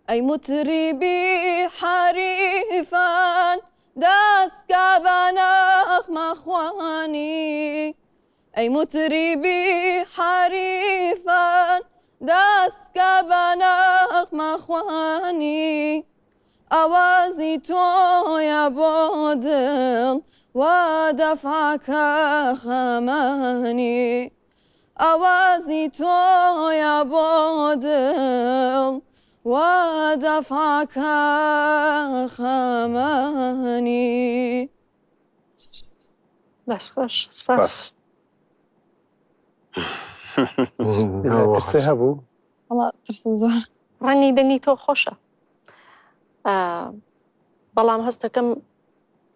ئەی موتریبی حەریفان دەست کە بە نەغمە خوانی ئەی موتریبی حەریفان دەست کە بە نەغمە خوانی ئاوازی تۆیە بۆ دڵ وا دەفعەکە خەمانی ئاوازی تۆیە بۆ دڵ وا دەفعەکە خەمانی. دەست خۆش سپاس. ترسێ هەبوو؟ وەڵا ترسم زۆر. ڕەنگی دەنگی تۆ خۆشە بەڵام هەستەکەم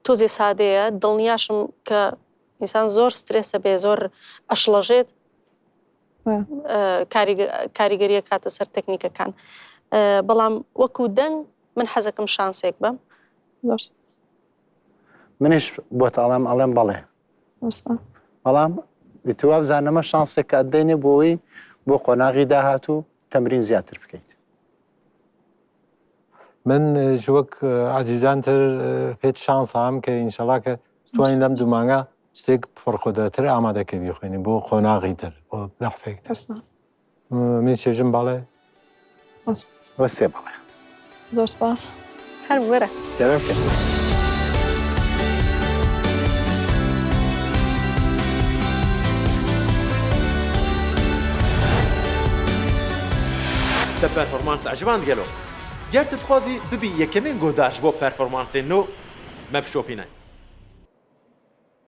تۆزێ سادەیە دڵنیاشم کە ئینسان زۆر سترێسە بێ زۆر ئەشڵەژێت کاریگەریە کاتە سەر تەکنیکەکان بەڵام وەکو دەنگ من حەزەکەم شانسێک بەم منیش بۆت ئەڵێم ئەڵێم بەڵێ بەڵام تو وابزانەمە شانسێک کە ئەدەینێ بۆی بۆ قۆناغی داهاتوو تەمرین زیاتر بکەیت. من وەک عزیزان تر پێت شانسام کە ئینشەڵا کە توانین لەم دوو مانگە شتێک پڕخۆدەتر ئامادەکە بیخوێنی بۆ قۆناغی تر بۆ دەحفێک تر من چێژم بەڵێ وەسێ بەڵێ زۆر سپاس هەر وەرە دەرم کرد. Te performans eciband gelo? Ger tu dixwazî bibî yekemîn guhdar ji bo performansên nû, me bişopîne.